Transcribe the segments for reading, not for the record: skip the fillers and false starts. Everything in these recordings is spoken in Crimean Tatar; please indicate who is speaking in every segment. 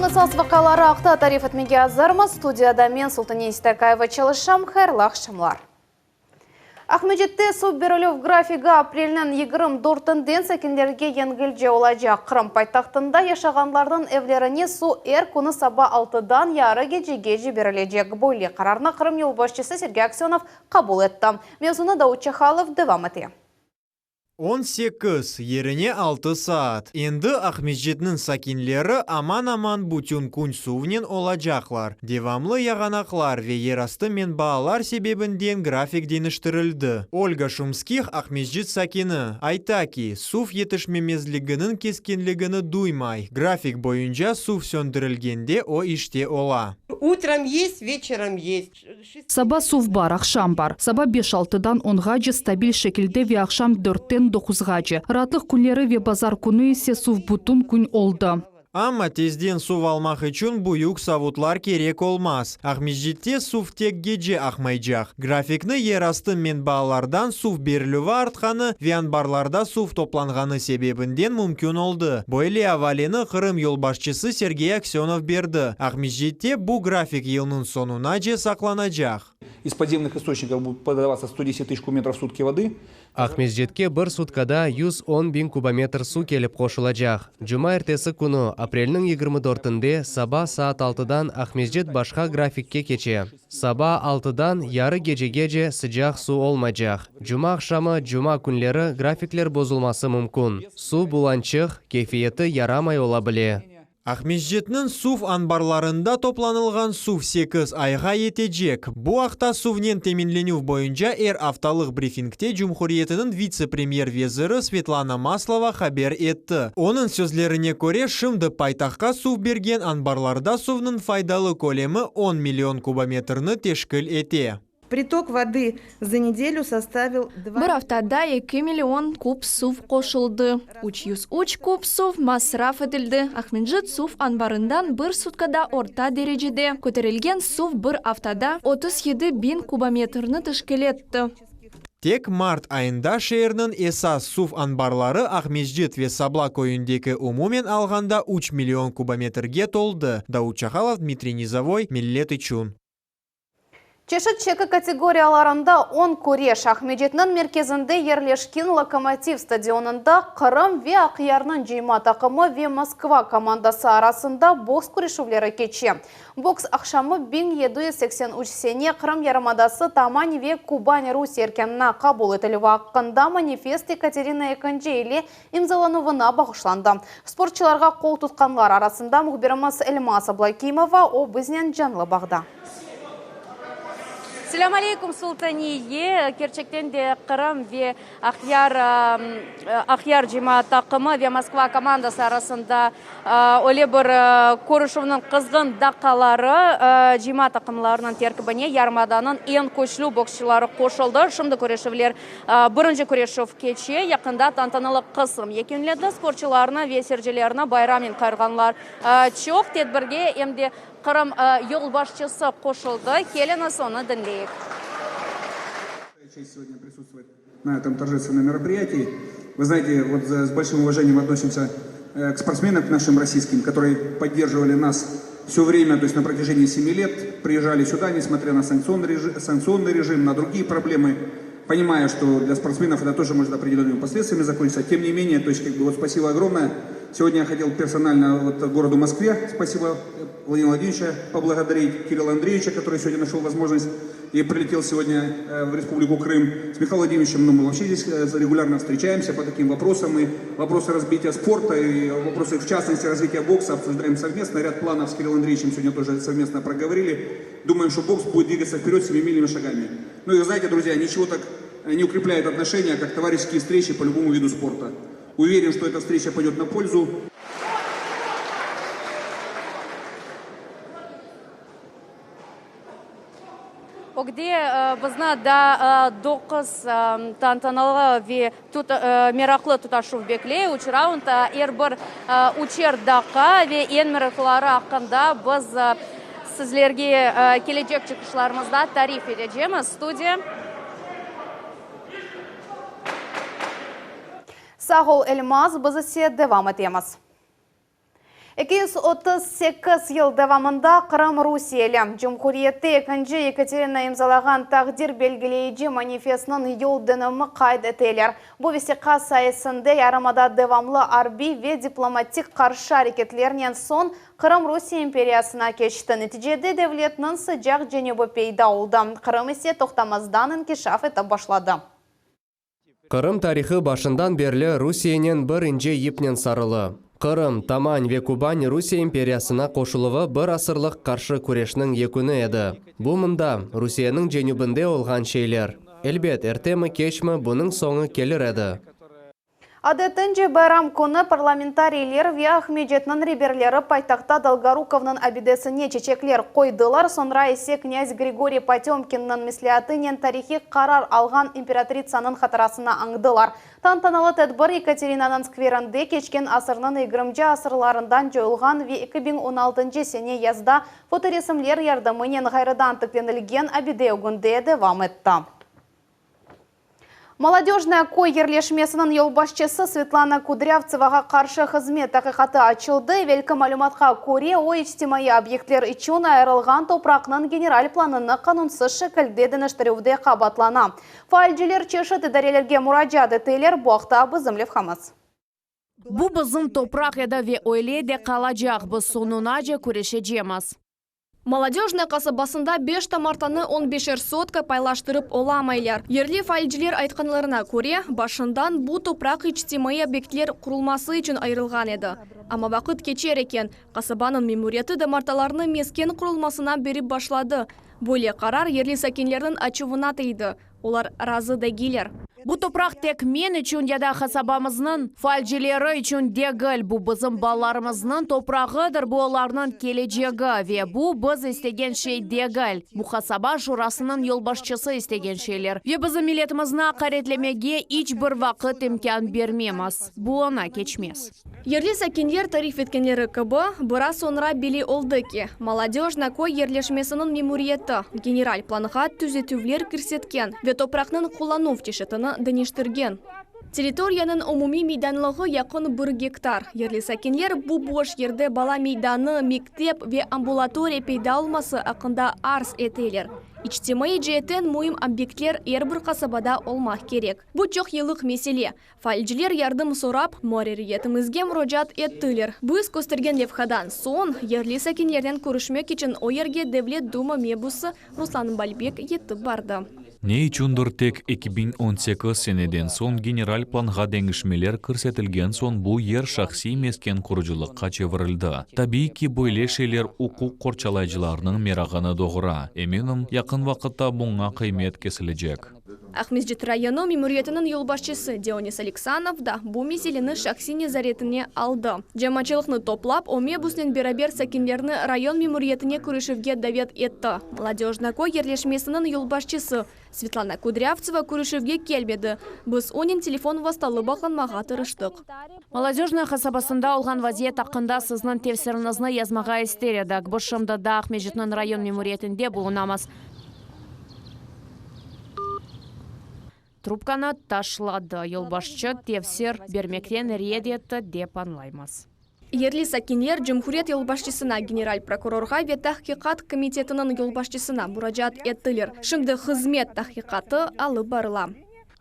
Speaker 1: Künüñ esas vaqiaları aqta tarif etmege azırmız. Studiyada men, Sultaniye Seytakayeva, çalışam. Hayırlı aqşamlar. Aqmescitte suv berilüv grafigi aprelniñ 24-inden sakinlerge yengilce olacaq. Qırım paytahtında yaşağanlarnıñ evlerine suv er künü saba altıdan yarı gecegece berilecek. Böyle qararnı Qırım yolbaşçısı Sergey Aksönov qabul etti. Mevzunı Davut Çahalov devam ete.
Speaker 2: 18, yerine altı saat. Endi Aqmescitniñ sakinleri aman-aman bütün kün suvnen olacaqlar. Devamlı yağanaqlar ve yerastı menbaalar sebebinden grafik deñiştirildi. Olga Şumskih, Aqmescit sakini, ayta ki, suv yetişmemezliginiñ keskinligini duymay, grafik boyunca suv söndürilgende o işte ola.
Speaker 3: Utrom est, veçerom est.
Speaker 4: Saba suv bar, aqşam bar. Saba beş-altıdan onğace stabil şekilde ve aqşam dörtten doquzğace. Raatlıq künleri ve bazar künü ise suv bütün kün oldı.
Speaker 2: Amma tezden suv almaq içün büyük savutlar kerek olmaz. Aqmescitte suv tek gece aqmaycaq. Grafikni yerastı menbaalardan suv berilüvi artqanı ve anbarlarda suv toplanğanı sebebinden mümkün oldı. Böyle avaleni Qırım yolbaşçısı Sergey Aksönov berdi. Aqmescitte bu grafik yılnıñ soñunace saqlanacaq.
Speaker 5: İz podzemnıh istoçnikov budut podavаться 110 tısяч kubometrov v sutki vody.
Speaker 6: Aqmescitke bir sutkada 110 biñ kubometr suv kelip qoşulacaq. Cumaertesi künü, aprelniñ yigirmi dörtünde, saba saat altıdan Aqmescit başqa grafikke keçe. Saba altıdan yarı gecegece sıcaq suv olmaycaq. Cuma aqşamı, cuma künleri grafikler bozulması mümkün. Suv bulançıq, keyfiyeti yaramay ola bile.
Speaker 2: Aqmescitniñ suv anbarlarında toplanılğan suv sekiz ayğa yetecek. Bu aqta suvnen teminlenüv boyunca er aftalıq brifingte cumhuriyetiniñ vitse-premyer veziri Svetlana Maslova haber etti. Onıñ sözlerine köre, şimdi paytahtqa suv bergen anbarlarda suvnıñ faydalı kölemi on million kubometrni teşkil ete.
Speaker 7: Pritok vodı za nedelyu sostavil dva.
Speaker 8: Bir aftada eki million kub suv qoşuldı, 303 kub suv masraf etildi. Aqmescit suv anbarından bir sutkada orta derecede köterilgen suv bir aftada 37 biñ kubometrni teşkil etti.
Speaker 2: Tek mart ayında şeerniñ esas suv anbarları Aqmescit ve Sabla köyündeki umumen alğanda üç million kubometrge toldı, Davut Çahalov, Dmitriy Nizovoy, Millet içün.
Speaker 1: Çeşit çeki kategoriyalarında on küreş Aqmescitniñ merkezinde yerleşken Lokomotiv stadionında Qırım ve Aqyarnıñ cıyma taqımı ve Moskva komandası arasında boks küreşüvleri keçe. Boks aqşamı 1783 sene Qırım yarımadası Taman ve Kuban Rusiye erkânına qabul etilüvi aqqında manifest Yekaterina Ekinci ile imzalanuvına bağışlandı. Sportçılarğa qol tutqanlar arasında mühbirimiz Elmaz Ablâkimova, o biznen canlı bağda.
Speaker 9: Selâm aleyküm, Sultaniye! Kerçekten de Qırım ve Aqyar, Aqyar cemaat taqımı ve Moskva komandası arasında öyle bir körüşüvniñ qızğın daqqaları, cemaat taqımlarınıñ terkibine yarımadanıñ eñ küçlü boksçıları qoşuldı. Şimdi körüşüvler Birinci küreşüv keçe, yaqında tantanalı qısım yekünlendi. Sportçılarnı ve seyircilerni bayramnen qayırğanlar çoq. Tedbirge em de Qırım yolbaşçısı qoşuldı. Keliñiz, onı diñleyik.
Speaker 5: На этом торжественном мероприятии. Вы знаете, вот с большим уважением относимся к спортсменам, к нашим российским, которые поддерживали нас все время, то есть на протяжении семи лет, приезжали сюда, несмотря на санкционный режим, санкционный режим, на другие проблемы, понимая, что для спортсменов это тоже может определенными последствиями закончиться. Тем не менее, то есть, как бы, вот спасибо огромное. Сегодня я хотел персонально вот городу Москве, спасибо Владимира Владимировича поблагодарить, Кирилла Андреевича, который сегодня нашел возможность и прилетел сегодня э, в Республику Крым. С Михаилом Владимировичем ну, мы вообще здесь э, регулярно встречаемся по таким вопросам. И вопросы развития спорта, и вопросы, в частности, развития бокса обсуждаем совместно. Ряд планов с Кириллом Андреевичем сегодня тоже совместно проговорили. Думаем, что бокс будет двигаться вперед семимильными шагами. Ну и знаете, друзья, ничего так не укрепляет отношения, как товарищеские встречи по любому виду спорта. Уверен, что эта встреча пойдет на пользу.
Speaker 9: Ögde bizni daa doquz tantanalı ve meraqlı tutaşuv bekley. Üç raund, er bir üçer daqqa ve eñ meraqlıları aqqında biz sizlerge kelecek çıqışlarımızda tarif etecemiz. Studiya.
Speaker 1: Sağ ol, Elmaz, biz ise devam etemiz. 238 yıl devamında Qırım rusiyeli cumhuriyette ekinci Yekaterina imzalağan taqdir belgileyici manifestniñ yıl dönümi qayd eteler. Bu vesiqa sayesinde yarımada devamlı arbiy ve diplomatik qarşı areketlernen soñ Qırım Rusiye imperiyasına keçti. Neticede devletniñ sıcaq cenübi peyda oldı, Qırım ise toqtamazdan inkişaf etip başladı.
Speaker 6: Qırım tarihı başından berli Rusiyenen bir ince yipnen sarılı. Qırım, Taman ve Kuban Rusiye imperiyasına qoşuluvı bir asırlıq qarşı küreşniñ yeküni edi. Bu mında, Rusiyeniñ cenübinde olğan şeyler. Elbet, ertemi-keçmi bunıñ soñu kelir edi.
Speaker 1: Adetince, bayram künü parlamentariyler ve Aqmescitniñ reberleri paytahtta Dolgorukovnıñ abidesine çeçekler qoydılar, soñra ise knâz Grigoriy Potömkinniñ mesleatınen tarihiy qarar alğan imperatritsanıñ hatırasını añdılar. Tantanalı tedbir Yekaterinanıñ skverinde keçken asırnıñ yigirminci asırlarından coyulğan ve 2016 sene yazda fotoresimler yardımınen ğayrıdan tiklenilgen abide ögünde devam etti. Molodöjnoye köy yerleşmesiniñ yolbaşçısı Svetlana Kudrâvtsevağa qarşı hızmet taqiqatı açıldı. Evelki malümatqa köre, o, içtimaiy obyektler içün ayırılğan topraqnıñ general planını qanunsız şekilde deñiştirüvde qabaatlana. Faalciler çeşit idarelerge muracaat eteler, bu aqta bizim levhamız.
Speaker 10: Bu bizim topraq edi ve öyle de qalacaq, biz soñunace küreşecemiz.
Speaker 8: Molodöjnoye qasabasında beş damartanı on beşer sotka paylaştırıp olamaylar. Yerli faalciler aytqanlarına köre, başından bu topraq içtimaiy obyektler qurulması içün ayırılğan edi. Amma vaqıt keçer eken, qasabanıñ memuriyeti damartalarnı mesken qurulmasına berip başladı. Böyle qarar yerli sakinlerniñ açuvına tiydi. Olar razı degiller.
Speaker 10: Bu topraq tek men içün ya da qasabamıznıñ faalcileri içün degil, bu bizim balalarımıznıñ toprağıdır, bu olarnıñ kelecegi ve bu biz istegen şey degil, bu qasaba şurasınıñ yolbaşçısı istegen şeyler. Ve bizim milletimizni aqaretlemege iç bir vaqıt imkân bermemiz, bu oña keçmez.
Speaker 8: Yerli sakinler tarif etkenleri kibi, biraz soñra belli oldı ki, Molodöjna köy yerleşmesiniñ memuriyeti general planğa tüzetüvler kirsetken ve topraqnıñ qullanuv çeşitini deñiştirgen. Territoriyanıñ umumiy meydanlığı yaqın bir gektar. Yerli sakinler bu boş yerde bala meydanı, mektep ve ambulatoriya peyda olması aqqında arz eteler. İçtimaiy ceetten müim obyektler er bir qasabada olmaq kerek. Bu çoq yıllıq mesele. Faalciler yardım sorap, muarririyetimizge muracaat ettiler. Biz köstergen levhadan soñ, yerli sakinlernen körüşmek içün o yerge Devlet Duma mebusı Ruslan Balbek yetip bardı.
Speaker 11: Ne içündir tek 2018 seneden soñ general planğa deñişmeler kirsetilgen soñ bu yer şahsiy mesken qurucılıqqa çevirildi. Tabiiy ki, böyle şeyler uquq qorçalayıcılarnıñ merağını doğura. Eminim, yaqın vaqıtta buña qıymet kesilecek.
Speaker 8: Aqmescit rayonı memuriyetiniñ yolbaşçısı Dionis Aleksanov da bu meseleni şahsiy nezaretine aldı. Cemaatçılıqnı toplap, o mebusnen beraber sakinlerni rayon memuriyetine körüşüvge davet etti. Molodöjnoye köy yerleşmesiniñ yolbaşçısı Svetlana Kudrâvtseva körüşüvge kelmedi, biz onen telefon vastalı bağlanmağa tırıştıq.
Speaker 10: Molodöjnoye qasabasında olğan vaziyet aqqında sizniñ tefsiriñizni yazmağa ister edik. Biz şimdi daa Aqmescitniñ rayon memuriyetinde bulunamız. Trubkanı taşladı. Yolbaşçı tefsir bermekten red etti, dep añlaymız.
Speaker 8: Yerli sakinler cumhuriyet yolbaşçısına, general prokurorğa ve tahqiqat komitetiniñ yolbaşçısına muracaat ettiler. Şimdi hızmet tahqiqatı alıp barıla.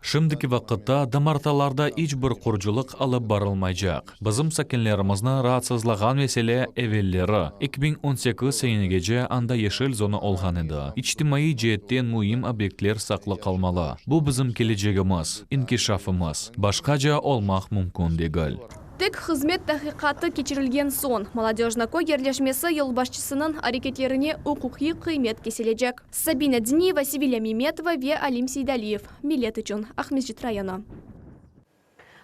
Speaker 11: Şimdiki vaqıtta damartalarda iç bir qurucılıq alıp barılmaycaq. Bizim sakinlerimizni raatsızlağan mesele, evelleri, 2018 senegece anda yeşil zona olğan edi. İçtimaiy ceetten müim obyektler saqlı qalmalı. Bu bizim kelecegimiz, inkişafımız. Başqaca olmaq mümkün degil.
Speaker 8: Tek hızmet tahqiqatı keçirilgen soñ, Molodöjno köy yerleşmesi yolbaşçısınıñ areketlerine uquqiy qıymet kesilecek. Sabina Diniyeva, Sevilâ Memetova ve Alim Seydaliyev, Millet içün, Aqmescit rayonı.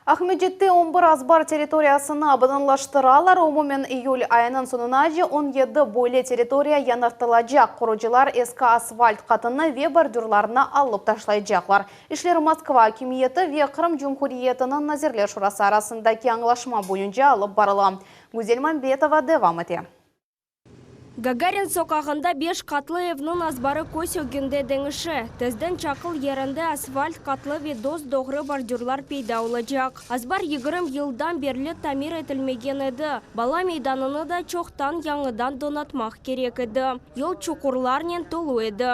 Speaker 1: Aqmescitte on bir azbar territoriyasını abadanlaştıralar. Umumen iyül ayınıñ soñunace 17 böyle territoriya yañartılacaq. Qurucılar eski asfalt qatını ve bordürlarnı alıp taşlaycaqlar. İşler Moskva akimiyeti ve Qırım Cumhuriyetiniñ Nazirler Şurası arasındaki añlaşma boyunca alıp barıla. Güzel Mambetova devam ete.
Speaker 12: Gagarin soqağında beş qatlı evniñ azbarı köz ögünde deñişe. Tezden çaqıl yerinde asfalt qatlı ve dos-doğru bordürlar peyda olacaq. Azbar 20 yıldan berli tamir etilmegen edi. Bala meydanını da çoqtan yañıdan donatmaq kerek edi. Yol çuqurlarnen tolu edi.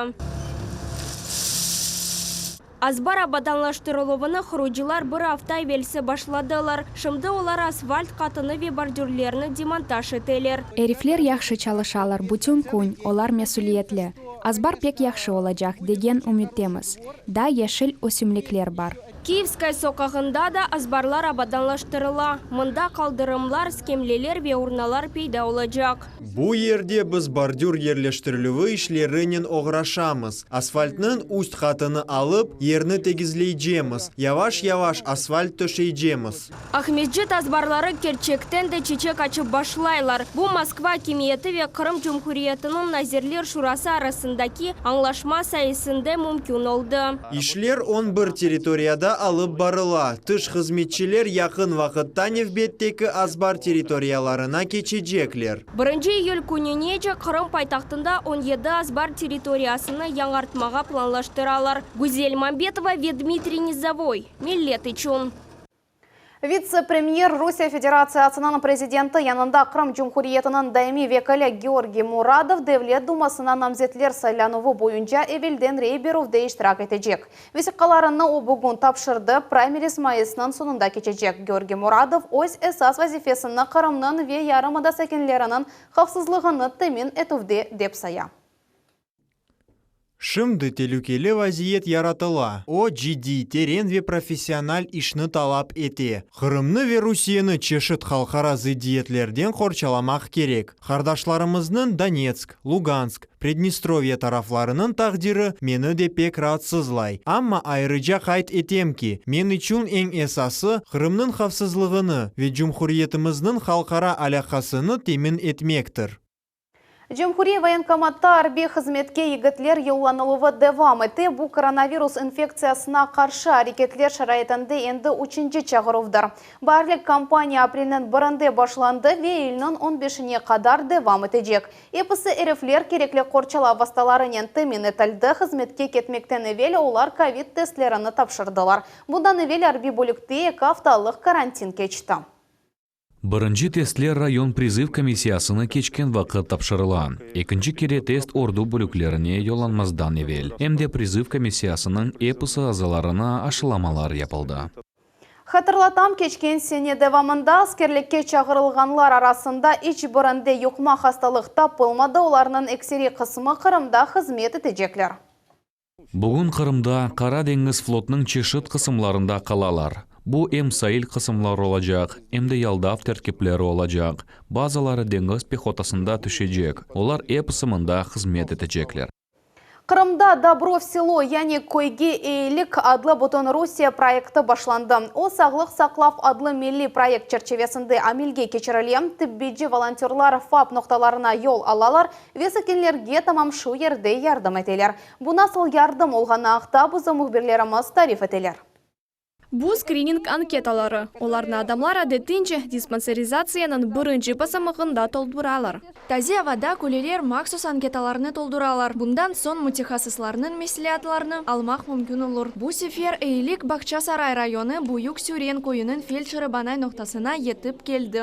Speaker 12: Azbar abadanlaştırıluvını qurucılar bir afta evelsi başladılar. Şimdi olar asfalt qatını ve bordürlerni demontaj eteler.
Speaker 13: Erifler yahşı çalışalar, bütün kün, olar mesüliyetli. Azbar pek yahşı olacaq, degen ümüttemiz. Daa yeşil ösümlikler bar.
Speaker 12: Kiyevskaya soqağında da azbarlar abadanlaştırıla. Mında qaldırımlar, skemleler ve urnalar peyda olacaq.
Speaker 2: Bu yerde biz bordür yerleştirilüvi işlerinen oğraşamız. Asfaltnıñ üst qatını alıp, yerni tegizleycemiz, yavaş-yavaş asfalt töşeycemiz.
Speaker 12: Aqmescit azbarları kerçekten de çeçek açıp başlaylar. Bu Moskva akimiyeti ve Qırım Cumhuriyetiniñ Nazirler Şurası arasındaki añlaşma sayesinde mümkün oldı.
Speaker 2: İşler on bir territoriyada alıp barıla. Tış hızmetçiler yaqın vaqıtta nevbetteki azbar territoriyalarına keçecekler.
Speaker 12: Birinci iyül kününece Qırım paytahtında 17 azbar territoriyasını yañartmağa planlaştıralar. Güzel Mambetova ve Dmitriy Nizovoy. Millet içün.
Speaker 1: Vitse-premyer Rusiye Federatsiyasınıñ prezidenti yanında Qırım Cumhuriyetiniñ daimiy vekili Georgiy Muradov Devlet Dumasına namzetler saylanuvı boyunca evelden rey berüvde iştirak etecek. Vesiqalarını o bugün tapşırdı, praymeriz mayısnıñ soñunda keçecek. Georgiy Muradov öz esas vazifesini Qırımnıñ ve yarımada sakinleriniñ havfsızlığını temin etüvde dep saya.
Speaker 2: Şimdi telükeli vaziyet yaratıla. O, ciddiy, teren ve professional işni talap ete. Qırımnı ve Rusiyeni çeşit halqara zıddiyetlerden qorçalamaq kerek. Qardaşlarımıznıñ Donetsk, Lugansk, Pridnestrovye taraflarınıñ taqdiri meni de pek raatsızlay. Amma ayrıca qayd etem ki, men içün eñ esası, Qırımnıñ havfsızlığını ve cumhuriyetimizniñ halqara alâqasını temin etmektir.
Speaker 1: Cumhuriy voyenkomatta arbiy hızmetke yigitler yollanıluvı devam ete. Bu koronavirus infektsiyasına qarşı areketler şaraitinde endi üçünci çağıruvdır. Baarlik kampaniya aprelniñ birinde başlandı ve iyülniñ on beşine qadar devam etecek. Episi erifler kerekli qorçalav vastalarınen temin etildi, hızmetke ketmekten evel olar kovid testlerini tapşırdılar. Bundan evel arbiy bölükte eki aftalıq karantin keçti.
Speaker 11: Birinci testler rayon priziv komissiyasını keçken vaqıt tapşırıla. Ekinci kere test ordu bölüklerine yollanmazdan evel. Em de priziv komissiyasınıñ episi azalarına aşılamalar yapıldı.
Speaker 1: Hatırlatam, keçken sene devamında askerlikke çağırılğanlar arasında iç birinde yuqma hastalıq tapılmadı, olarnıñ ekseriy qısmı Qırımda hızmet etecekler.
Speaker 11: Bugün Qırımda Qara deñiz flotunıñ çeşit qısımlarında qalalar. Bu em sail qısımları olacaq, em de yaldav terkipleri olacaq. Bazıları deñiz pehotasında tüşecek. Olar episi mında hızmet etecekler.
Speaker 1: Qırımda Dobro v selo, yani Köyge eyilik adlı Bütünrusiye proyekti başlandı. O, Sağlıq saqlav adlı milliy proyekt çerçivesinde amelge keçirile. Tibbiyci volontörlar FAP noqtalarına yol alalar ve sakinlerge tamam şu yerde yardım eteler. Bu nasıl yardım olğanı aqta bizim mühbirlerimiz tarif eteler.
Speaker 8: Bu skrining anketaları. Olarnı adamlar adetince dispanserizatsiyanıñ birinci basamağında tolduralar. Taze avada köylüler mahsus anketalarnı tolduralar. Bundan soñ mütehassıslarnıñ mesleatlarını almaq mümkün olur. Bu sefer eyilik Bağçasaray rayonı Büyük Süren köyüniñ feldşer Banay noqtasına yetip keldi.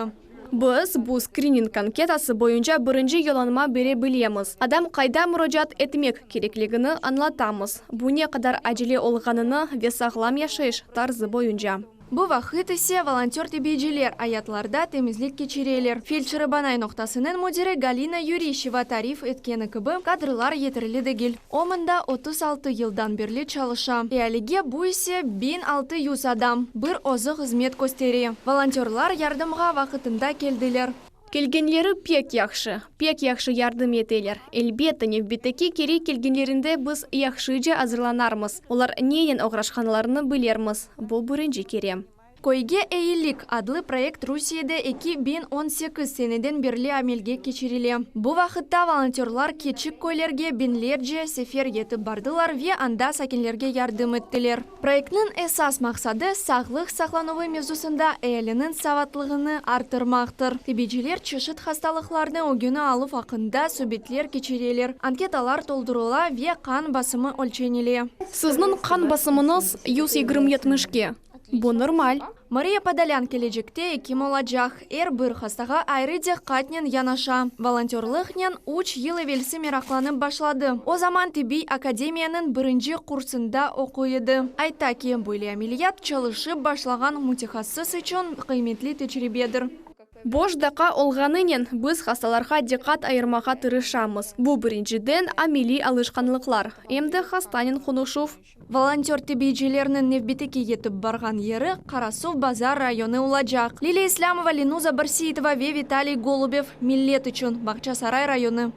Speaker 8: Biz bu skrining anketası boyunca birinci yollanma bere bilemiz. Adam qayda muracaat etmek kerekligini añlatamız, bu ne qadar acele olğanını ve sağlam yaşayış tarzı boyunca. Bu vaqıt ise volontör tibiyciler ayatlarda temizlik keçireler. Feldşer Banay noqtasınıñ müdiri Galina Yurişeva tarif etkeni kibi, kadrlar yeterli degil. O mında 36 yıldan berli çalışa. Ealige, bu ise 1600 adam, bir özü hızmet köstere. Volontörlar yardımğa vaqıtında keldiler. Kelgenleri pek yahşı, pek yahşı yardım eteler. Elbette, nevbetteki kere kelgenlerinde biz yahşıca azırlanarmız. Olar nenen oğraşqanlarını bilermiz. Bu birinci kere. Köyge eyilik adlı proyekt Rusiyede 2018 seneden berli amelge keçirile. Bu vaqıtta volontörlar kiçik köylerge biñlerce sefer yetip bardılar ve anda sakinlerge yardım ettiler. Proyektniñ esas maqsadı, sağlıq saqlanuvı mevzusında ealiniñ savatlığını arttırmaqtır. Tibiyciler çeşit hastalıqlarnı ögüni aluv aqqında subetler keçireler, anketalar toldurıla ve qan basımı ölçenile.
Speaker 14: Sizniñ qan basımıñız 120 yetmişke. Bu normal.
Speaker 8: Mariya Podolân kelecekte ekim olacaq. Er bir hastağa ayrı diqqatnen yanaşa. Volontörlıqnen üç yıl evelsi meraqlanıp başladı. O zaman tibbiy akademiyanıñ birinci kursında oquy edi. Ayta ki, böyle ameliyat çalışıp başlağan mütehassıs içün qıymetli tecribedir.
Speaker 14: Boş daqqa olğanınen, biz hastalarğa diqqat ayırmağa tırışamız. Bu, birinciden, ameliy alışqanlıqlar, em de hastanen qonuşuv.
Speaker 8: Volontör tibiycilerniñ nevbeteki yetip barğan yeri Qarasuvbazar rayonı olacaq. Liliya İslâmova, Lenuza Barseyitova ve Vitaliy Golubev, Millet içün, Bağçasaray rayonı.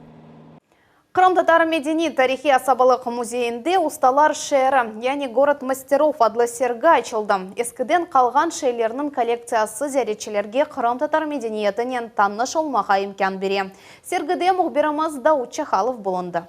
Speaker 1: Qırımtatar medeniy-tarihiy asabalıq müzeyinde Ustalar şeeri, yani Gorod masterov adlı sergi açıldı. Eskiden qalğan şeylerniñ kollektsiyası ziyaretçilerge qırımtatar medeniyetinen tanış olmağa imkân bere. Sergide mühbirimiz Daud Çahalov bulundı.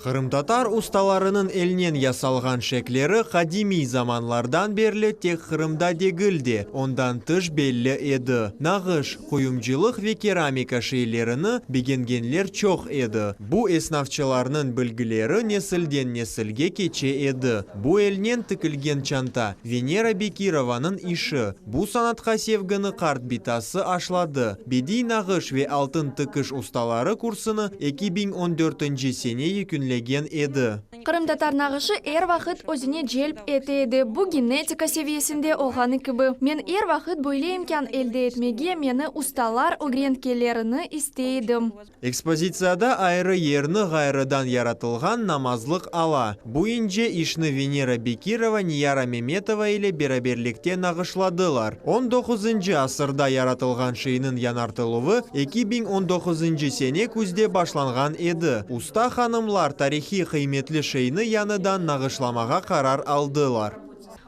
Speaker 2: Qırımtatar ustalarınıñ elnen yasalğan şekleri qadimiy zamanlardan berli tek Qırımda degil de, ondan tış belli edi. Nağış, quyumcılıq ve keramika şeylerini begengenler çoq edi. Bu esnafçılarnıñ bilgileri nesilden nesilge keçe edi. Bu elnen tikilgen çanta, Venera Bekirovanıñ işi. Bu sanatqa sevgini qart bitası aşladı. Bediy nağış ve altın tikiş ustaları kursını 2014-nci sene yekünlegen edi.
Speaker 8: Qırımtatar nağışı er vaqıt özüne celp ete edi, bu genetika seviyesinde olğanı kibi. Men er vaqıt böyle imkân elde etmege, meni ustalar ögrentkelerini istey edim.
Speaker 2: Ekspozitsiyada ayrı yerni ğayrıdan yaratılğan namazlıq ala. Bu ince işni Venera Bekirova Niyara Memetova ile beraberlikte nağışladılar. On doquzıncı asırda yaratılğan şeyniñ yañartıluvı 2019-ncı sene küzde başlanğan edi. Usta hanımlar tarihiy qıymetli şeyni yañıdan nağışlamağa qarar aldılar.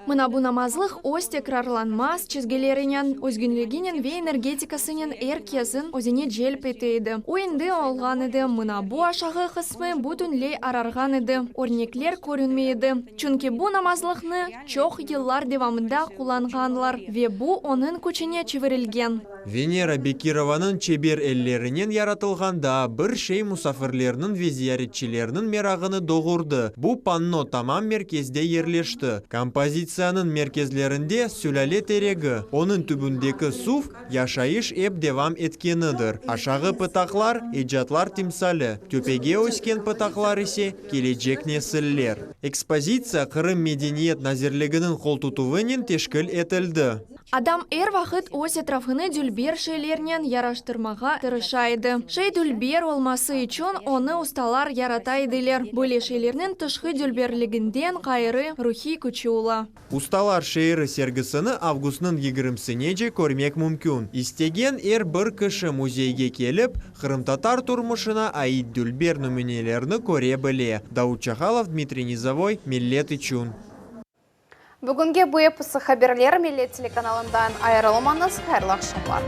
Speaker 8: Mına bu namazlıq öz tekrarlanmaz çizgilerinen, özgünliginen ve energetikasınen er kesin özüne celp ete edi. O endi olğan edi, mına bu aşağı qısmı bütünley ararğan edi, örnekler körünmey edi, çünki bu namazlıqnı çoq yıllar devamında qullanğanlar ve bu onıñ küçüne çevirilgen.
Speaker 2: Venera Bekirovanıñ çeber ellerinen yaratılğan daa bir şey musafirlerniñ ve ziyaretçilerniñ merağını doğurdı, bu panno tamam merkezde yerleşti. Kompozitsiyanıñ merkezlerinde sülâle teregi, onıñ tübündeki suv, yaşayış ep devam etkenidir. Aşağı pıtaqlar, ecatlar timsali, töpege ösken pıtaqlar ise, kelecek nesiller. Ekspozitsiya Qırım Medeniyet nazirliginiñ qoltutuvınen teşkil etildi.
Speaker 8: Adam er vaqıt öz etrafını dülber şeylernen yaraştırmağa tırışa edi. Şey dülber olması içün onı ustalar yarata ediler. Böyle şeylerniñ tışqı dülberliginden ğayrı ruhiy küçü ola.
Speaker 2: Ustalar şeeri sergisini avgustnıñ yigirmisinece körmek mümkün. İstegen er bir kişi müzeyge kelip, qırımtatar turmuşına ait dülber nümünelerni köre bile. Davut Çahalov, Dmitriy Nizovoy, Millet içün.
Speaker 1: Bugünge bu episi haberler, Millet telekanalından ayırılmañız, hayırlı aqşamlar.